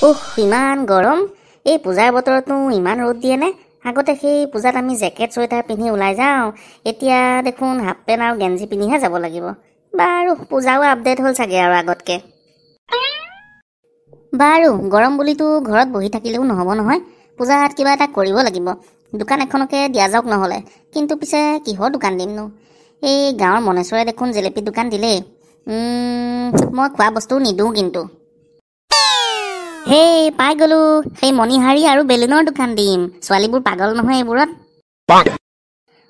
উহ, ইমান গৰম! এই পূজাৰ বতৰতনো ইমান ৰ'দ দিয়েনে? আগতে সেই পূজাত আমি জেকেট চুৱেটাৰ পিন্ধি ওলাই যাওঁ, এতিয়া দেখোন হাফ পেণ্ট আৰু গেঞ্জি পিন্ধিহে যাব লাগিব। বাৰু, পূজাও আপডেট হ'ল চাগে আৰু আগতকৈ। বাৰু, গৰম বুলিতো ঘৰত বহি থাকিলেও নহ'ব নহয়, পূজাত কিবা এটা কৰিব লাগিব। দোকান এখনকে দিয়া যাওক নহ'লে। কিন্তু পিছে কিহৰ দোকান দিমনো? এই গাঁৱৰ মনেশ্বৰে দেখোন জেলেপি দোকান দিলেই। মই খোৱা বস্তু নিদিওঁ কিন্তু। হেই, পাই গ'লো, সেই মণিহাৰী আৰু বেলুনৰ দোকান দিম। ছোৱালীবোৰ পাগল নহয় এইবোৰত।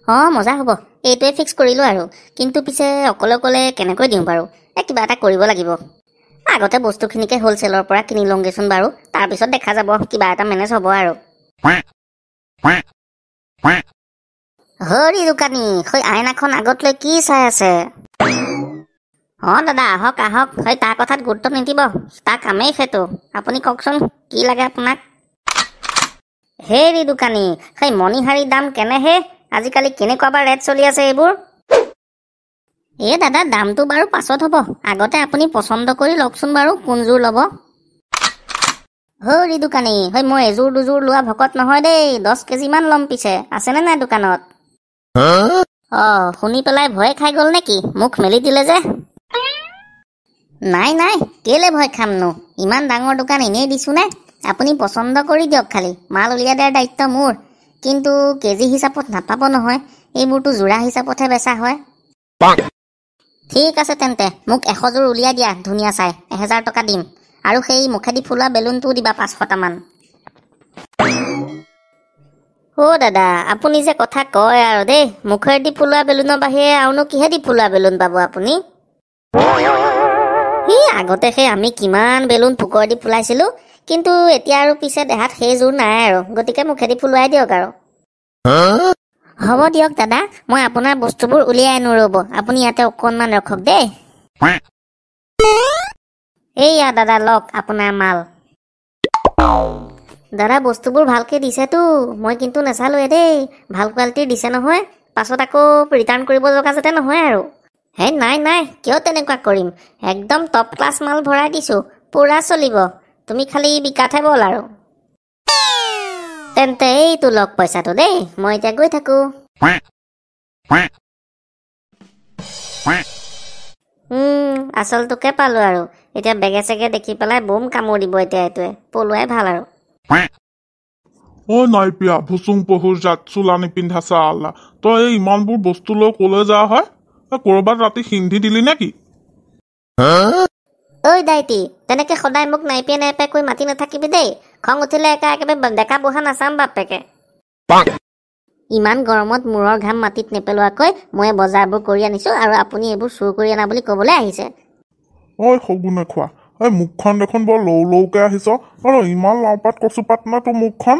অঁ, মজা হ'ব, এইটোৱে ফিক্স কৰিলোঁ আৰু। কিন্তু পিছে অকলে অকলে কেনেকৈ দিওঁ বাৰু? এই কিবা এটা কৰিব লাগিব। আগতে বস্তুখিনিকে হ'লচেলৰ পৰা কিনি লওঁগৈচোন বাৰু, তাৰপিছত দেখা যাব, কিবা এটা মেনেজ হ'ব আৰু। হৰি দোকানী, সেই আইনাখন আগত লৈ কি চাই আছে? অঁ দাদা, আহক আহক। সেই তাৰ কথাত গুৰুত্ব নিদিব, তাৰ কামেই সেইটো। আপুনি কওকচোন, কি লাগে আপোনাক? হেৰি দোকানী, সেই মণিহাৰীৰ দাম কেনেহে? আজিকালি কেনেকুৱা বা ৰেট চলি আছে এইবোৰ? এই দাদা, দামটো বাৰু পাছত হ'ব, আগতে আপুনি পচন্দ কৰি লওকচোন বাৰু কোনযোৰ ল'ব। হৰি দোকানী, সেই মই এযোৰ দুযোৰ লোৱা ভকত নহয় দেই, 10 কেজিমান ল'ম। পিছে আছেনে নাই দোকানত? অঁ, শুনি পেলাই ভয়ে খাই গ'ল নেকি? মুখ মেলি দিলে যে। নাই নাই, কেলে ভয় খামনো? ইমান ডাঙৰ দোকান এনেই দিছোঁনে? আপুনি পচন্দ কৰি দিয়ক খালি, মাল উলিয়াই দিয়াৰ দায়িত্ব মোৰ। কিন্তু কেজি হিচাপত নাপাব নহয়, এইবোৰতো যোৰা হিচাপতহে বেচা হয়। ঠিক আছে তেন্তে, মোক 100যোৰ উলিয়াই দিয়া ধুনীয়া চাই, 1000 টকা দিম। আৰু সেই মুখেদি ফুলোৱা বেলুনটোও দিবা 500টামান। অ' দাদা, আপুনি যে কথা কয় আৰু দেই, মুখেদি ফুলোৱা বেলুনৰ বাহিৰে আৰুনো কিহেদি ফুলোৱা বেলুন পাব আপুনি? ই আগতে সেই আমি কিমান বেলুন পোকৰ দি ফুলাইছিলোঁ, কিন্তু এতিয়া আৰু পিছে দেহাত সেই জোৰ নাই আৰু, গতিকে মুখেদি ফুলোৱাই দিয়ক আৰু। হ'ব দিয়ক দাদা, মই আপোনাৰ বস্তুবোৰ উলিয়াই আনো, ৰ'ব আপুনি ইয়াতে অকণমান ৰখক দেই। এইয়া দাদা, লওক আপোনাৰ মাল। দাদা, বস্তুবোৰ ভালকৈ দিছেতো? মই কিন্তু নাচালোৱে দেই। ভাল কোৱালিটিৰ দিছে নহয়? পাছত আকৌ ৰিটাৰ্ণ কৰিব লগা যাতে নহয় আৰু। হে নাই নাই, কিয় তেনেকুৱা কৰিম, একদম টপ ক্লাছ মাল ভৰাই দিছোঁ, পূৰা চলিব। তুমি খালি বিকাতহে বল আৰু। তেন্তে এইটো লওক পইচাটো দেই, মই এতিয়া গৈ থাকোঁ। আচলটোকে পালোঁ আৰু। এতিয়া বেগে চেগে দেখি পেলাই বম কামোৰ দিব এতিয়া, এইটোৱে পলোৱাই ভাল আৰু। ঐ নাইপিয়া ভুচুং পহুৰ জাত, চোলা নিপিন্ধা চালা, তই এই ইমানবোৰ বস্তু লৈ ক'লৈ যাৱ হয়? ক'ৰবাত ৰাতি সিন্ধি দিলি নেকি? ঐ দাইটি, তেনেকে সদায় মোক নাইপিয়া নাইপিয়া কৈ মাতি নাথাকিবি দেই, খং উঠিলে একা একেবাৰে ডেকা বুঢ়া নাচাম বাপেকে। ইমান গৰমত মূৰৰ ঘাম মাটিত নেপেলোৱাকৈ মই বজাৰবোৰ কৰি আনিছোঁ আৰু আপুনি এইবোৰ চুৰ কৰি আনা বুলি ক'বলৈ আহিছে। ঐ শগুনে খোৱা, এই মুখখন দেখোন বৰ লৌ লৌকে আহিছ, আৰু ইমান লাওপাত কচুপাত না তোৰ মুখখন?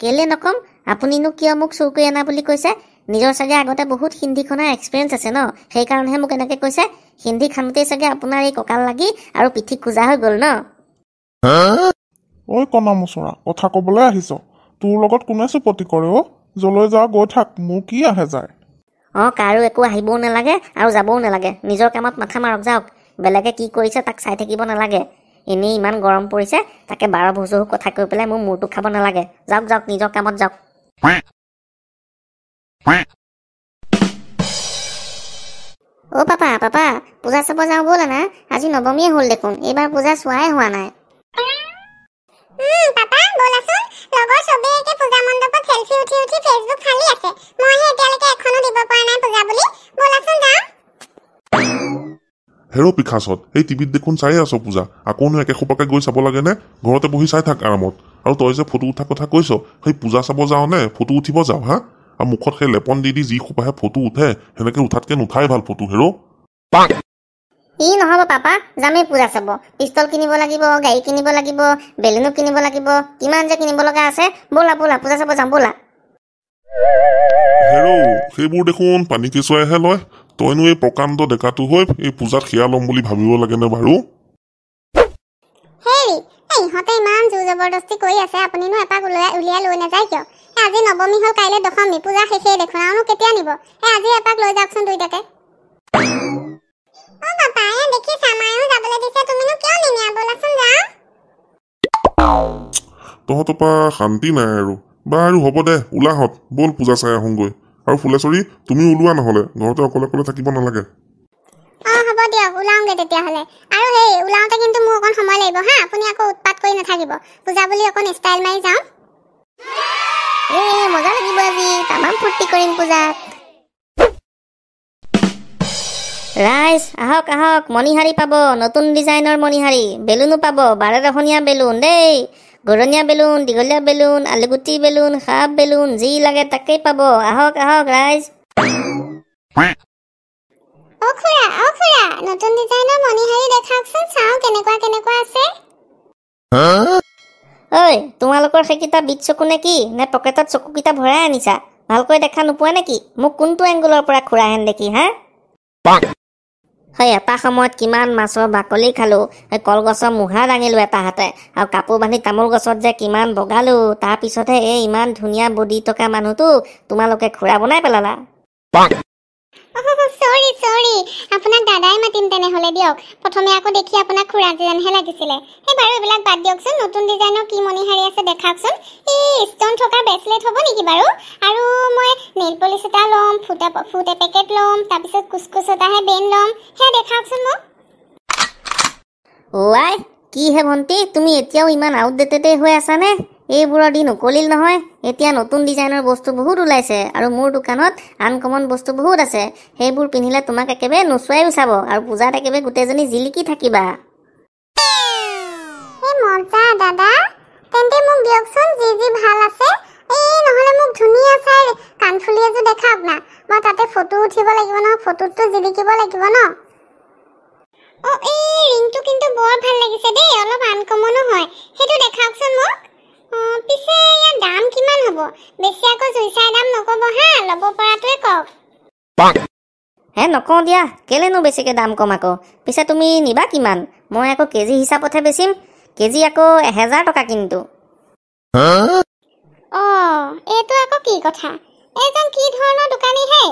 কেলে নকম, আপুনিনো কিয় মোক চুৰ কৰি আনা বুলি কৈছে? নিজৰ চাগে আগতে বহুত সিন্ধি খনাৰ এক্সপিৰিয়েঞ্চ আছে ন, সেইকাৰণেহে মোক এনেকৈ কৈছে। সিন্ধি খানোতেই চাগে আপোনাৰ এই কঁকাল লাগি আৰু পিঠি খোজা হৈ গ'ল ন? ঐ কণা মোচৰা, কথা ক'বলৈ আহিছ? তোৰ লগত কোনে চুপতি কৰে অ'? যলৈ যাৱ গৈ থাক, মোৰ কি আহে যায়। অঁ, কাৰো একো আহিবও নালাগে আৰু যাবও নালাগে, নিজৰ কামত মাথা মাৰক যাওক। বেলেগে কি কৰিছে তাক চাই থাকিব নালাগে। এনেই ইমান গৰম পৰিছে, তাকে বাৰ ভুচহু কথা কৈ পেলাই মোৰ মূৰটো খাব নালাগে। যাওক যাওক, নিজৰ কামত যাওক। অ' পাপা পাপা, পূজা চাব যাওঁ ব'লা না, আজি নৱমীয়ে হ'ল দেখোন, এইবাৰ পূজা চোৱাই হোৱা নাই। পাপা ব'লাচোন, লগৰ চবেই একে পূজা মণ্ডপত চেলফি উঠি উঠি ফেচবুক ফালি আছে, মইহে এতিয়ালৈকে এখনো দিব পৰা নাই পূজা বুলি। ব'লাচোন যাওঁ। হেৰ' পিখাচত, এই টিভিত দেখোন চায়ে আছ পূজা, আকৌনো একে সোপাকে গৈ চাব লাগেনে? ঘৰতে বহি চাই থাক আৰামত। আৰু তই যে ফটো উঠা কথা কৈছ, সেই পূজা চাব যাওঁ নে ফটো উঠিব যাওঁ হা? আৰু মুখত সেই লেপন দি দি যি সোপাহে ফটো উঠে, সেনেকে উঠাতকে নুঠাই ভাল ফটো। হেৰ' ই নহ'ব পাপা, যামেই পূজা চাব। পিষ্টল কিনিব লাগিব, গাড়ী কিনিব লাগিব, বেলুনো কিনিব লাগিব, কিমান যে কিনিব লগা আছে। ব'লা ব'লা, পূজা চাব যাওঁ ব'লা। হেৰ', সেইবোৰ দেখোন পানী কেঁচুৱাইহে লয়, তইনো এই প্ৰকাণ্ড ডেকাটো হৈ এই পূজাত সেয়া ল'ম বুলি ভাবিব লাগেনে বাৰু? হেৰি, এই ইহঁতে ইমান জোৰ জবৰদস্তি কৰি আছে, আপুনিনো এপাক উলিয়াই লৈ নাযায় কিয়? আজি নৱমী হ'ল, কাইলৈ দশমী, পূজা শেষেই দেখোন, আৰুনো কেতিয়া নিব? এই আজি এপাক লৈ যাওকচোন দুইটাকে। অ পাপা, এয়া দেখিছা, মায়েও যাবলৈ দিছে, তুমিনো কিয় নিনিয়া? ব'লাচোন যাওঁ। তহঁতৰ পৰা শান্তি নাই আৰু। বাৰু হ'ব দে, ওলাহঁত, ব'ল পূজা চাই আহোঁগৈ। আৰু ফুলেশ্বৰী, তুমি ওলোৱা নহ'লে, ঘৰতে অকলে অকলে থাকিব নালাগে। অঁ হ'ব দিয়ক, ওলাওঁগৈ তেতিয়াহ'লে। আৰু সেই ওলাওঁতে কিন্তু মোৰ অকণ সময় লাগিব হা, আপুনি আকৌ উৎপাত কৰি নাথাকিব। পূজা বুলি অকণ ষ্টাইল মাৰি যাওঁ। এই মজা লাগিব আজি, তামাম ফূৰ্তি কৰিম পূজাত। ৰাইজ আহক আহক, মণিহাৰী পাব, নতুন ডিজাইনৰ মণিহাৰী, বেলুনো পাব, বাৰেৰহণীয়া বেলুন দেই, ঘূৰণীয়া বেলুন, দীঘলীয়া বেলুন, আলুগুটি বেলুন, সাপ বেলুন, যি লাগে তাকেই পাব। আহক আহক ৰাইজ। অ খুৰা, অ খুৰা, নতুন ডিজাইনৰ মণিহাৰী দেখাওকচোন, চাওঁ কেনেকুৱা কেনেকুৱা আছে। ঐ, তোমালোকৰ সেইকেইটা বিট চকু নে কি, নে পকেটত চকুকেইটা ভৰাই আনিছা? ভালকৈ দেখা নোপোৱা নেকি? মোক কোনটো এংগুলৰ পৰা খুৰাহেন দেখি হা? হয়, এটা সময়ত কিমান মাছৰ বাকলি খালোঁ, সেই কলগছৰ মুঢ়া দাঙিলোঁ এটা হাতে, আৰু কাপোৰ বান্ধি তামোল গছত যে কিমান বগালোঁ, তাৰপিছতহে এই ইমান ধুনীয়া বডি থকা মানুহটো তোমালোকে খুৰা বনাই পেলালা। চৰি চৰি, আপোনাক দাদাই মাতিম তেনেহ'লে দিয়ক। প্ৰথমে আকৌ দেখি আপোনাক খুৰা যেনহে লাগিছিলে। সেই বাৰু এইবিলাক বাদ দিয়কচোন, নতুন ডিজাইনৰ কি মণিহাৰী আছে দেখাওকচোন। এই ষ্ট'ন থকা ব্ৰেচলেট হ'ব নেকি বাৰু? আৰু মই নেইল পলিচ এটা ল'ম, ফুট এপেকেট ল'ম, তাৰপিছত কুচকুচ এটাহে বেন ল'ম, সেয়া দেখাওকচোন মোক। অ' আই, কিহে ভণ্টি, তুমি এতিয়াও ইমান আউটডেটেডেই হৈ আছানে? এইবোৰৰ দিন উকলিল নহয়। এতিয়া নতুন ডিজাইনৰ বস্তু বহুত ওলাইছে আৰু মোৰ দোকানত আনকমন বস্তু বহুত আছে। সেইবোৰ পিন্ধিলে তোমাক একেবাৰে নোচোৱাইও চাব আৰু পূজাত একেবাৰে গোটেইজনী জিলিকি থাকিবা। এই মজা দাদা, তেন্তে মোক দিয়কচোন যি যি ভাল আছে। এই নহ'লে মোক ধুনীয়া চাই কাণফুলি এযোৰ দেখাওক না, মই তাতে ফটো উঠিব লাগিব নহয়, ফটোততো জিলিকিব লাগিব ন। অ' এই ৰিংটো কিন্তু বৰ ভাল লাগিছে দেই, অলপ আনকমনো হয়, সেইটো দেখাওকচোন মোক। অঁ, পিছে ইয়াৰ দাম কিমান হ'ব? বেছি আকৌ জুই চাই দাম নক'ব হা, ল'ব পৰাটোৱে কওক। হে নকওঁ দিয়া, কেলেনো বেছিকৈ দাম কম আকৌ। পিছে তুমি নিবা কিমান? মই আকৌ কেজি হিচাপতহে বেচিম, কেজি আকৌ 1000 টকা কিন্তু। অঁ, এইটো আকৌ কি কথা, এইজন কি ধৰণৰ দোকানী হে?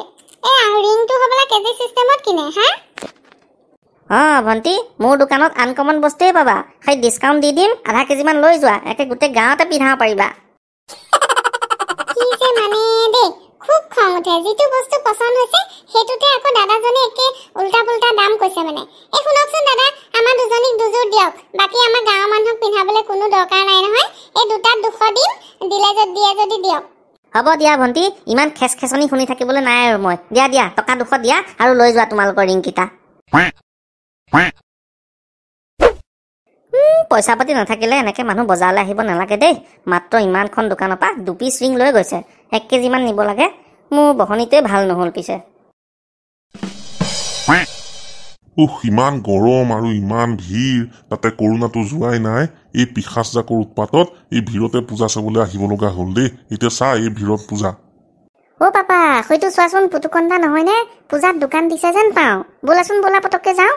এই ৰিংটো হ'বলা কেজি চিষ্টেমত কিনে হা? অঁ ভণ্টি, মোৰ দোকানত আনকমন বস্তুৱেই পাবা, সেই ডিছকাউণ্ট দি দিম, আধা কেজিমান লৈ যোৱা, একে গোটেই গাঁৱতে পিন্ধাব পাৰিবা। কি যে মানে দেই, খুব খং উঠে, যিটো বস্তু পচন্দ হৈছে সেইটোতে আকৌ দাদাজনে একে উল্টা পুল্টা দাম কৈছে মানে। এই শুনকচোন দাদা, আমাৰ দুজনীক দুযোৰ দিয়ক, বাকী আমাৰ গাঁৱৰ মানুহক পিন্ধাবলৈ কোনো দৰকাৰ নাই নহয়। এই দুটাত 200 দিম, দিলে যদি দিয়ে যদি দিয়ক। হ'ব দিয়া ভণ্টি, ইমান খেচ খেচনি শুনি থাকিবলৈ নাই আৰু মই। দিয়া দিয়া, টকা 200 দিয়া আৰু লৈ যোৱা তোমালোকৰ ৰিংকেইটা। পইচা পাতি নাথাকিলে এনেকৈ মানুহ বজাৰলৈ আহিব নালাগে দেই। মাত্ৰ ইমানখন দোকানৰ পৰা 2 পিচ ৰিং লৈ গৈছে, 1 কেজিমান নিব লাগে। মোৰ বহনিটোৱে ভাল নহ'ল পিছে। উহ, ইমান গৰম আৰু ইমান ভিৰ, তাতে কৰোণাটো যোৱাই নাই। এই পিশাচ জাকৰ উৎপাতত এই ভিৰতে পূজা চাবলৈ আহিব লগা হ'ল দেই। এতিয়া চা এই ভিৰত পূজা। অ' পাপা, হয়তো চোৱাচোন পুতুকন্দা নহয়নে? পূজাত দোকান দিছে যেন পাওঁ, ব'লাচোন ব'লা পটককৈ যাওঁ।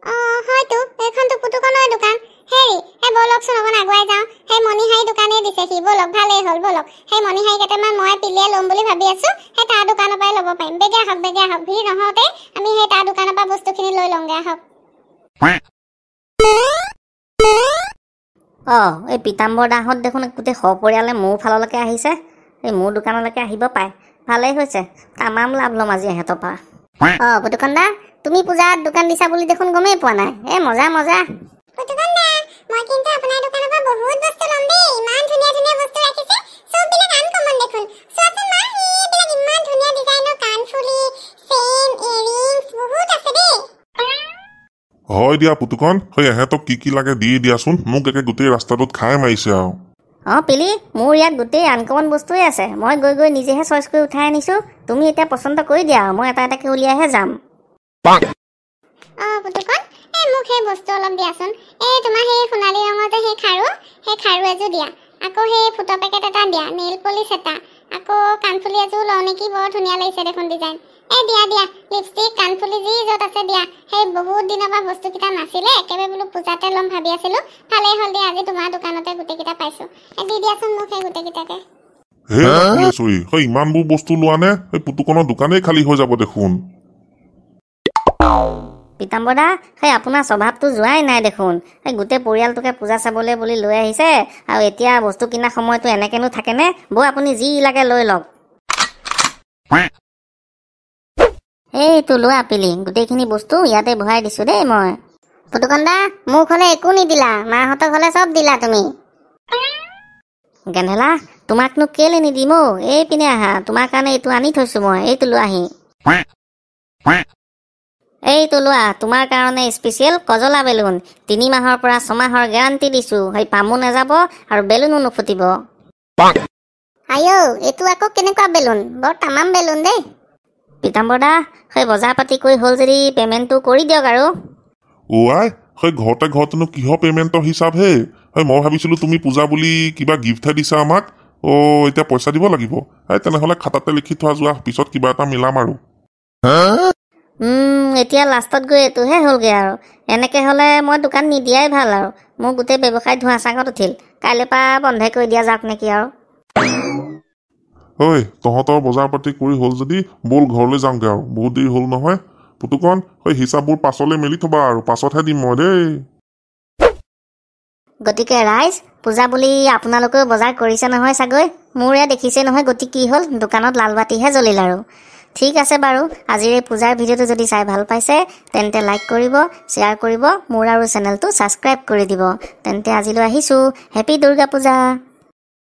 অঁ হয়তো, এইখনতো পুতুকনৰ দোকান। হেৰি, এই ব'লকচোন অকণ আগুৱাই যাওঁ, সেই মণিহাৰী দোকানেই দিছে সি। ব'লক, ভালেই হ'ল, ব'লক। সেই মণিহাৰী কেইটামান মই পিলিয়ে ল'ম বুলি ভাবি আছোঁ, সেই তাৰ দোকানৰ পৰাই ল'ব পাৰিম। বেগে আহক, বেগে আহক, ভিৰ নহওঁতেই আমি সেই তাৰ দোকানৰ পৰা বস্তুখিনি লৈ লওঁগৈ আহক। অঁ, এই পীতাম্বৰ দাহঁত দেখোন গোটেই সপৰিয়ালে মোৰ ফাললৈকে আহিছে, এই মোৰ দোকানলৈকে আহিব পায়, ভালেই হৈছে, তামাম লাভ ল'ম আজি ইহঁতৰ পৰা। অঁ পুতুকন দা, তুমি পূজাত দোকান দিছা বুলি দেখোন গমেই পোৱা নাই। এ মজা মজা। পুতুকন দা, মই কিন্তু আপোনাৰ দোকানৰ পৰা বহুত বস্তু ল'ম দেই, ইমান ধুনীয়া ধুনীয়া বস্তু ৰাখিছে, চববিলাক আনকমন দেখোন। চোৱাচোন মা, এইবিলাক ইমান ধুনীয়া ডিজাইনৰ কাণফুলি, চেইন, ইয়েৰিংছ বহুত আছে দেই। হয় দিয়া পুতুকন, সেই এহেঁতক কি কি লাগে দি দিয়াচোন, মোক একে গোটেই ৰাস্তাটোত খাই মাৰিছে আৰু। অঁ পিলি, মোৰ ইয়াত গোটেই আনকমন বস্তুৱেই আছে, মই গৈ গৈ নিজেহে চইচ কৰি উঠাই আনিছোঁ। তুমি এতিয়া পচন্দ কৰি দিয়া, মই এটা এটাকৈ উলিয়াইহে যাম। অঁ পুতুকন, এই মোক সেই বস্তু অলপ দিয়াচোন। এই তোমাৰ সেই সোণালী ৰঙৰ যে সেই খাৰু, সেই খাৰু এযোৰ দিয়া, আকৌ সেই ফুটৰ পেকেট এটা দিয়া, নেইল পলিচ এটা, আকৌ কাণফুলি এযোৰ লওঁ নেকি, বৰ ধুনীয়া লাগিছে দেখোন ডিজাইন। এই দিয়া দিয়া, লিপষ্টিক, কাণফুলি যি য'ত আছে দিয়া। সেই বহুত দিনৰ পৰা বস্তুকেইটা নাছিলে, একেবাৰে বোলো পূজাতে ল'ম ভাবি আছিলোঁ, ভালেই হ'ল দিয়া, আজি তোমাৰ দোকানতে গোটেইকেইটা পাইছোঁ। এই দি দিয়াচোন মোক সেই গোটেইকেইটাকে। হে ফুলেশ্বৰী, সেই ইমানবোৰ বস্তু লোৱা নে? সেই পুতুকনৰ দোকানেই খালী হৈ যাব দেখোন। পীতাম্বৰ দা, সেই আপোনাৰ স্বভাৱটো যোৱাই নাই দেখোন। এই গোটেই পৰিয়ালটোকে পূজা চাবলৈ বুলি লৈ আহিছে, আৰু এতিয়া বস্তু কিনা সময়টো এনেকেনো থাকেনে? বৌ, আপুনি যি লাগে লৈ লওক। এইটো লোৱা পিলি, গোটেইখিনি বস্তু ইয়াতে ভৰাই দিছোঁ দেই মই। পুতুকন দা, মোক হ'লে একো নিদিলা, মাহঁতক হ'লে চব দিলা তুমি। গেন্ধেলা, তোমাকনো কেলে নিদিম অ'? এইপিনে আহা, তোমাৰ কাৰণে এইটো আনি থৈছোঁ মই, এইটো লোৱাহি। এইটো লোৱা, তোমাৰ কাৰণে স্পেচিয়েল কজলা বেলুন। 3 মাহৰ পৰা 6 মাহৰ গেৰাণ্টি দিছোঁ, সেই পামো নাযাব আৰু বেলুনো নুফুটিব। আইঔ, এইটো আকৌ কেনেকুৱা বেলুন? বৰ তামাম বেলুন দেই। পীতাম্বৰ দা, সেই বজাৰ পাতি কৰি হ'ল যদি পে'মেণ্টটো কৰি দিয়ক আৰু। অ' আই, সেই ঘৰতে ঘৰতেনো কিহৰ পে'মেণ্টৰ হিচাপ হে? সেই মই ভাবিছিলোঁ তুমি পূজা বুলি কিবা গিফ্টহে দিছা আমাক। অ' এতিয়া পইচা দিব লাগিব। এই তেনেহ'লে খাতাতে লিখি থোৱা যোৱা, পিছত কিবা এটা মিলাম আৰু। এতিয়া লাষ্টত গৈ এইটোহে হ'লগৈ আৰু। এনেকৈ হ'লে মই দোকান নিদিয়াই ভাল আৰু। মোৰ গোটেই ব্যৱসায় ধোঁৱা চাঙত উঠিল। কাইলৈৰ পৰা বন্ধই কৰি দিয়া যাওক নেকি আৰু। ঐ, তহঁতৰ বজাৰ পাতি কৰি হ'ল যদি ব'ল ঘৰলৈ যাওঁগৈ আৰু, বহুত দেৰি হ'ল নহয়। পুতুকন, সেই হিচাপবোৰ পাছলৈ মেলি থবা আৰু, পাছতহে দিম মই দেই। গতিকে ৰাইজ, পূজা বুলি আপোনালোকেও বজাৰ কৰিছে নহয় চাগৈ? মোৰে দেখিছে নহয় গতি কি হ'ল, দোকানত লালবাতিহে জ্বলিল আৰু। ঠিক আছে বাৰু, আজিৰ এই পূজাৰ ভিডিঅ'টো যদি চাই ভাল পাইছে তেন্তে লাইক কৰিব, শ্বেয়াৰ কৰিব, মোৰ আৰু চেনেলটো ছাবস্ক্ৰাইব কৰি দিব। তেন্তে আজিলৈ আহিছোঁ। হেপী দুৰ্গা পূজা।